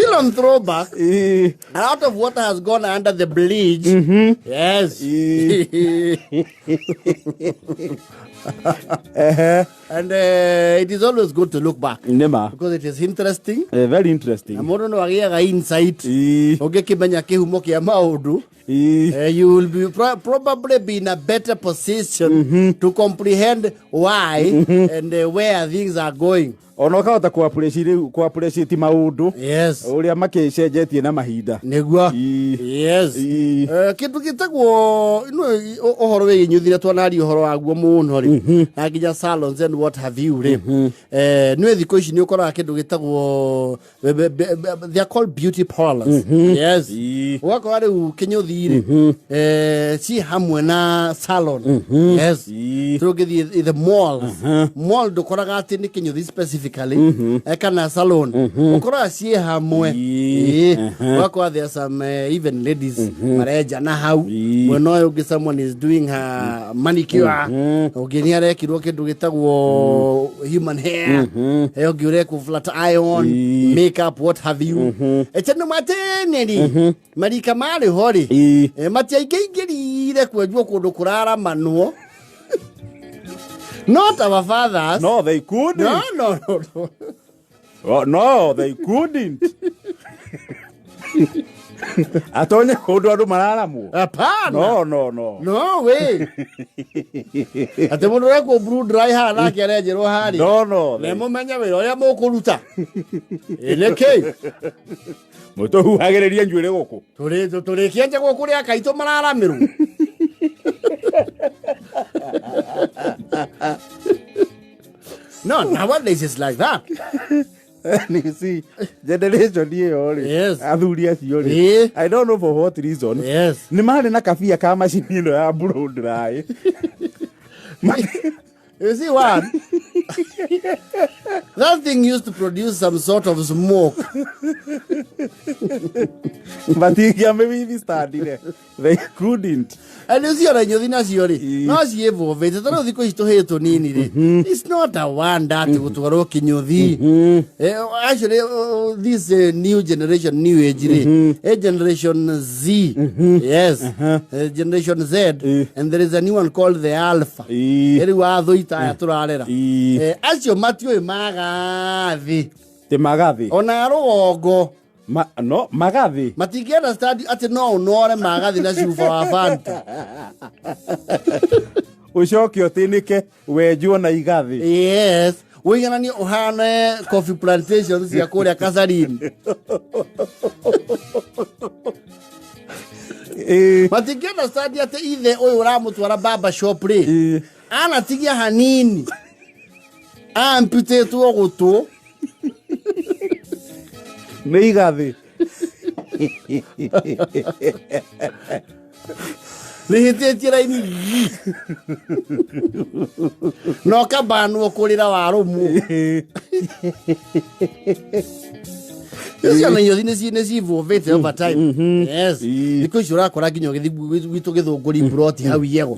Still on throwback, a lot of water has gone under the bridge. Yes. And it is always good to look back Nĩ ma. because it is interesting. Very interesting. Na mũndũ no agĩaga insight ũngĩkĩmenya kĩhumo kĩa maũndũ. You will be probably be in a better position to comprehend why and where things are going. Ona ũkahota kũ appreciate maũndũ ũrĩa makĩcenjetie na mahinda. Nĩguo. Yes. Kĩndũ gĩtagwo no ũhoro wĩgiĩ nyuthire twanaria ũhoro waguo mũno rĩ, na nginya salons and what have you rĩ. Nĩ thikũ ici nĩ ũkoraga kĩndũ gĩtagwo they are called beauty parlors. Yes. Ũgakora rĩu kĩnyũthi rĩ, ci hamwe na salon. Yes. Tũngĩthiĩ the malls, mall ndũkoraga atĩ nĩ kĩnyũthi specifically kana salon, ũkoraga ciĩ hamwe. Ũgakora there are some even ladies marenja na hau mwena ũyũ ũngĩ someone is doing her manicure, ũngĩ nĩ arekirwo kĩndũ gĩtagwo human hair, ũngĩ ũrekwo flat iron, makeup, what have you. Tondũ matene rĩ, marika marĩ ho rĩ, matiaingĩingĩrire kwenjwo kũndũ kũraramanwo. Not our fathers. No, they couldn't. No, no, no, no. Oh, no, they couldn't. Atonye kũndũ andũ mararamwo. Hapana. No, no, no. No way. Atĩ mũndũ ũrekwo blow dry haha nake arenjerwo harĩa. No, no. Nĩ mũmenye wĩra ũrĩa mũkũruta. Ĩ nĩkĩ? Mũtũhuhagĩrĩria njuĩrĩ gũkũ. Tũrĩkĩenja gũkũ rĩa kaitũ mararamĩrwo. No, nowadays it's like that. You see, generation ĩyo rĩ, athuri acio rĩ, I don't know for what reason, nĩ marĩ na kabia ka macini ĩno ya blow dry. You see what? That thing used to produce some sort of smoke. Matingĩamĩwithstandire. They couldn't. And you see ona inyuthi nacio rĩ, no ciĩvũvĩte tondũ thikũ ici tũhĩĩ tũnini rĩ, it's not a wonder atĩ gũtwarwo kĩnyũthi. Actually, this new generation, new age rĩ, generation Z, yes, generation Z, and there is a new one called the alpha. Rĩu athũita aya tũrarera. Acio matiũĩ magathĩ. Ti magathĩ. Ona rũgongo. Ma, no, magathĩ. Matingĩ understand atĩ no ũnore magathĩ na cuba wa Fanta. Ũcoke ũtĩnĩke wenjwo na igathĩ. Yes. Ũigananie ũhane coffee plantations cia kũrĩa Kasarini. Matingĩ understand atĩ ithe ũyũ ũramũtwara barber shop rĩ, anatigia hanini amputetwo gũtũ. Nĩ igathĩ. Rĩhĩtĩtie raini na ũkambanwo kũrĩra warũmwo. Ciana inyuthi nĩ civũvĩte over time. Yes. Thikũ ici ũrakora nginya ũgĩthiĩ gwitũ Gĩthũngũri mburoti hau Yego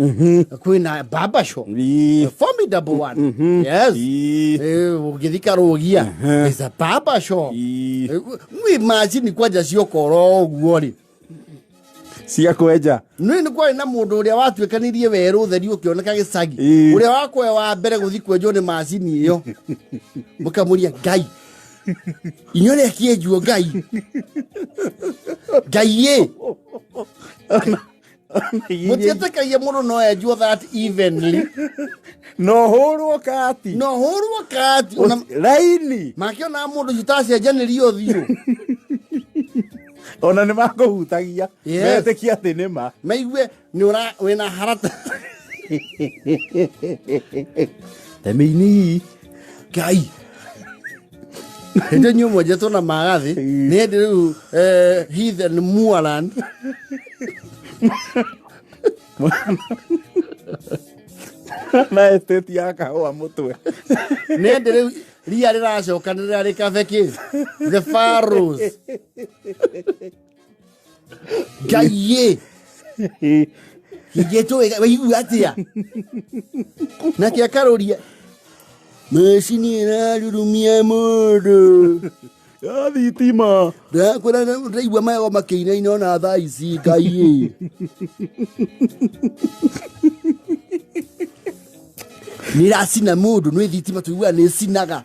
kwĩna barber shop. A formidable one. Yes. Ũgĩthiĩ Karũgia there's a barber shop. Mwĩ macini kwanja ciokora ũguo rĩ. Cia kwenja. Nĩ kwarĩ na mũndũ ũrĩa watuĩkanirie werũ ũtheri ũkĩoneka gĩcagi, ũrĩa wakwe wa mbere gũthiĩ kwenjwo nĩ macini ĩyo, mũkamũria Ngai inyuĩ rĩa kĩenjwo Ngai Ngai ĩ mũtiĩtĩkagia mũndũ no enjwo that evenly. No hũrwo kati. No hũrwo kati. Raini. Makĩona mũndũ ũcio tacenjanĩrio ũthiũ. Ona nĩ makũhutagia. Yes. Metĩkia atĩ nĩ ma. Maigue nĩ ũra wĩna harata. Temini. Ngai. Hĩndĩ nyũ mwenjetwo na magathĩ nĩ hĩndĩ rĩu heathen moorland. Na estate ya kahũa mũtwe. Nĩ hĩndĩ rĩu ria rĩracokanĩrĩra rĩkabe kĩ the pharaohs. Ngai ĩ hingĩtwo wega waigua atĩa nake akarũria macini ĩrarurumia mũndũ. Ya thitima. Ndakwĩra ndĩraigua magego makĩinaina ona thaa ici Ngai ĩ. Nĩ ĩracina mũndũ nĩ thitima tũiguaga nĩ ĩcinaga.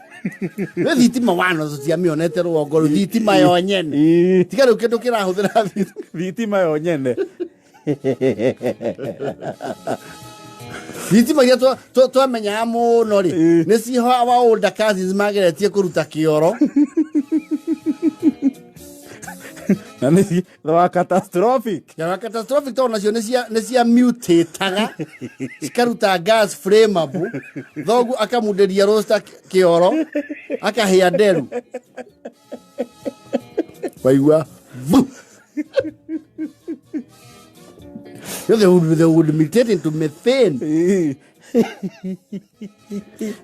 Nĩ thitima wano tũtiamĩonete rũgongo rũu thitima yo nyene. Ĩĩ. Tiga rĩu kĩndũ kĩrahũthĩra thitima. Thitima yo nyene. Thitima iria twamenyaga mũno rĩ Ĩĩ. nĩ ciho our older cousins mageretie kũruta kĩoro. Na nĩ wa catastrophic. Ya catastrophic tondũ nacio nĩ cia mutataga cikaruta gas flammable. Thoguo akamundĩria roaster kĩoro akahĩa nderu. Waigua vu. You know, they would mutate into methane. Ĩĩ.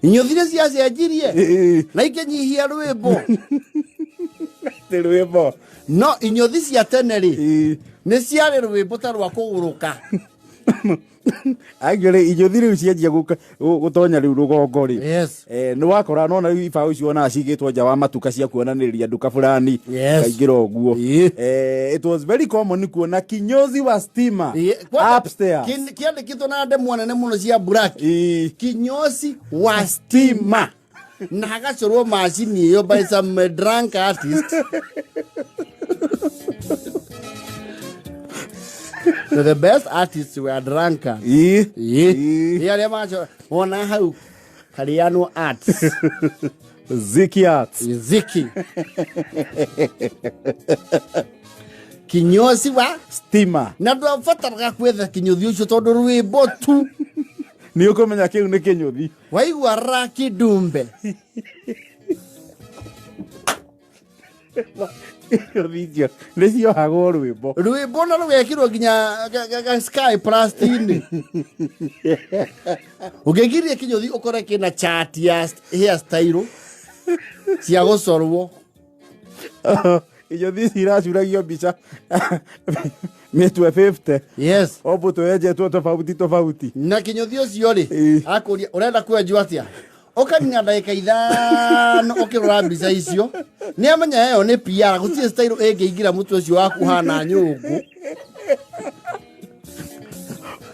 Inyuthi nĩ ciacenjirie Ĩĩ. na ikĩnyihia rwĩmbo. Ti rwĩmbo. No inyuthi cia tene rĩ Ĩĩ. nĩ ciarĩ rwĩmbo ta rwa kũgũrũka. Actually inyuthi rĩu cianjia gũtonya rĩu rũgongo rĩ. Yes. Nĩ wakora nona rĩu ibaũ icio ona cigĩtwo nja wa matuka cia kuonanĩrĩria nduka fulani. Yes. Kaingĩra ũguo. Ĩĩ. It was very common kuona kinyozi wa stima Ĩĩ, kwanza, upstairs. Kĩandĩkĩtwo na ndemwa nene mũno cia black. Ĩĩ. Kinyozi wa stima. Na hagacorwo macini ĩyo by some drunk artist. So the best artists were drunkards. Ĩĩ. Ĩĩ. Ĩĩ. Ĩ arĩa macora wona hau Kariano Arts. Ziki Arts. Ziki. Kinyozi wa Stima. Na ndwabataraga kwetha kinyũthi ũcio tondũ rwĩmbo tu. Nĩ ũkũmenya kĩu nĩ kĩnyũthi. Waigua Raki Dumbe. Inyũthi icio nĩ ciohagwo rwĩmbo. Rwĩmbo na rũgekĩrwo nginya ga Sky Plus-inĩ. Ũngĩgiria kĩnyũthi ũkore kĩna chart ya hair style cia gũcorwo. Inyũthi ici iracuragio mbica mĩtwe 50. Yes. O mũtwe wenjetwo tofauti tofauti. Na kĩnyũthi ũcio rĩ, Ĩĩ. akũria ũrenda kwenjwo atĩa? Ũkanina ndagĩka ithano ũkĩrora mbica icio. Nĩ amenya ĩyo nĩ PR, gũtirĩ style ĩngĩingĩra mũtwe ũcio waku ũhana nyũngũ.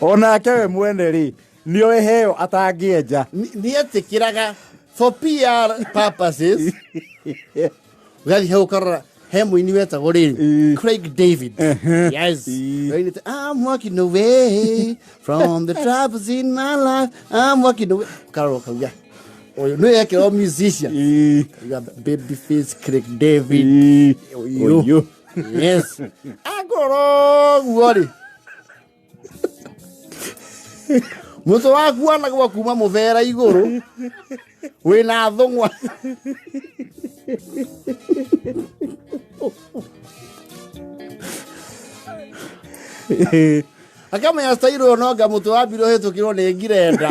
Onake we mwene rĩ, nĩoĩ heo atangĩenja. Nĩ etĩkĩraga for PR purposes. Ũgathiĩ hau ũkarora he mũini wetagwo rĩrĩ Ĩĩ. Craig David. Yes. Ĩĩ. Oinĩte, I'm walking away from the troubles in my life. I'm walking away. Ũkarora ũkauga ũyũ nĩ ekĩrwo musician. Ĩĩ. Ũkauga, baby face Craig David. Ĩĩ. Ũyũ. Ũyũ. Yes. Angorora ũguo rĩ. Mũtwe waku wanagwa kuma mũbera igũrũ wĩna thũng'wa. Akamenya style ũyũ no anga mũtwe wambire ũhĩtũkĩrwo nĩ ngirenda.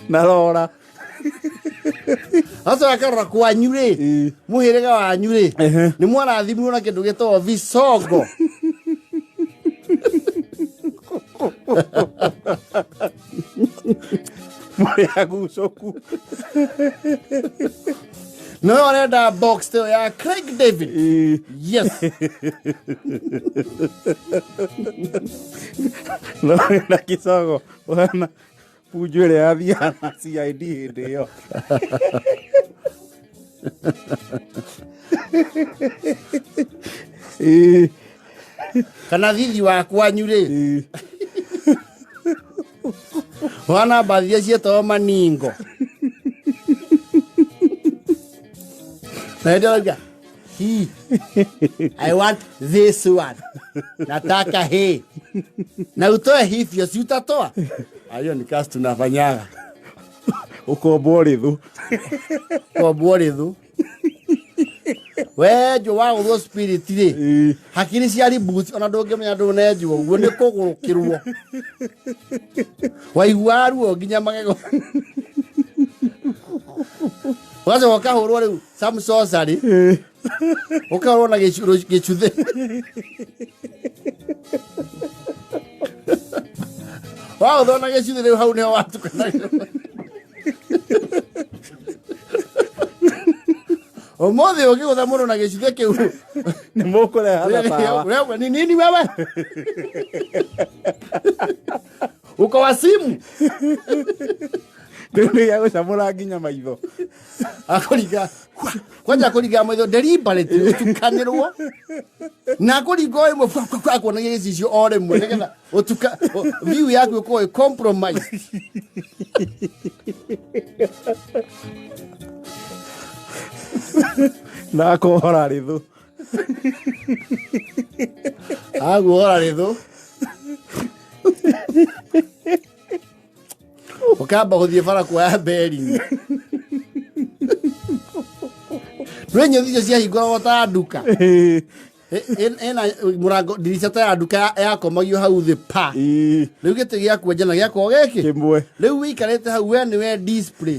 Na rora. Acoka akarora kwanyu rĩ, Ĩĩ. mũhĩrĩga wanyu rĩ, Ehe. nĩ mwarathimirwo na kĩndũ gĩtagwo visongo. Mũrĩ agucũku. No arenda box ĩyo ya Craig David. Ĩĩ. Yes. No na kicogo ũhana punju ĩrĩa yathiaga na CID hĩndĩ ĩyo. Ĩĩ. Kana thithi wa kwanyu rĩ. Ĩĩ. Wana mbathi iria ciĩtagwo maningo. Na hĩndĩ ĩyo he, I want this one. Nataka he. Na utoe hivyo si utatoa? Hiyo ni kazi tunafanyaga. Ũkombwo rĩthũ. Kombwo rĩthũ. Wenjwo wagũthwo spirit rĩ. Ĩĩ. Hakiri cia riboots ona ndũngĩmenya ndũnenjwo ũguo nĩ kũgũrũkĩrwo. Waigua ruo nginya magego. Ũgacoka ũkahũrwo rĩu some sorcery. Ĩĩ. Ũkahũrwo na gĩcuthĩ. Wagũthwo na gĩcuthĩ rĩu hau nĩho watukanagĩrwo. Ũmũthĩ ũngĩgũtha mũndũ na gĩcithĩ kĩu. Nĩ mũkũreha tawa. Wewe ni nini wewe? Uko wa simu? Rĩu nĩ gĩa gũcamũra nginya maitho. Akũringa kwanja akũringa maitho deliberately ũtukanĩrwo na akũringa o ĩmwe akuonagia gĩcicio o rĩmwe nĩgetha ũtuka view yaku ĩkorwo ĩ compromise. Na akohora rĩthũ. Aguohora rĩthũ ũkamba gũthiĩ bara kuoya bearing. Ndũĩ nyũthi icio ciahingũragwo ta nduka ĩna mũrango ndirica ta ya nduka yakomagio hau thĩ pa. Rĩu gĩtĩ gĩa kwenja na gĩakorwo gĩkĩ Kĩmwe. Rĩu wĩikarĩte hau we nĩwe display.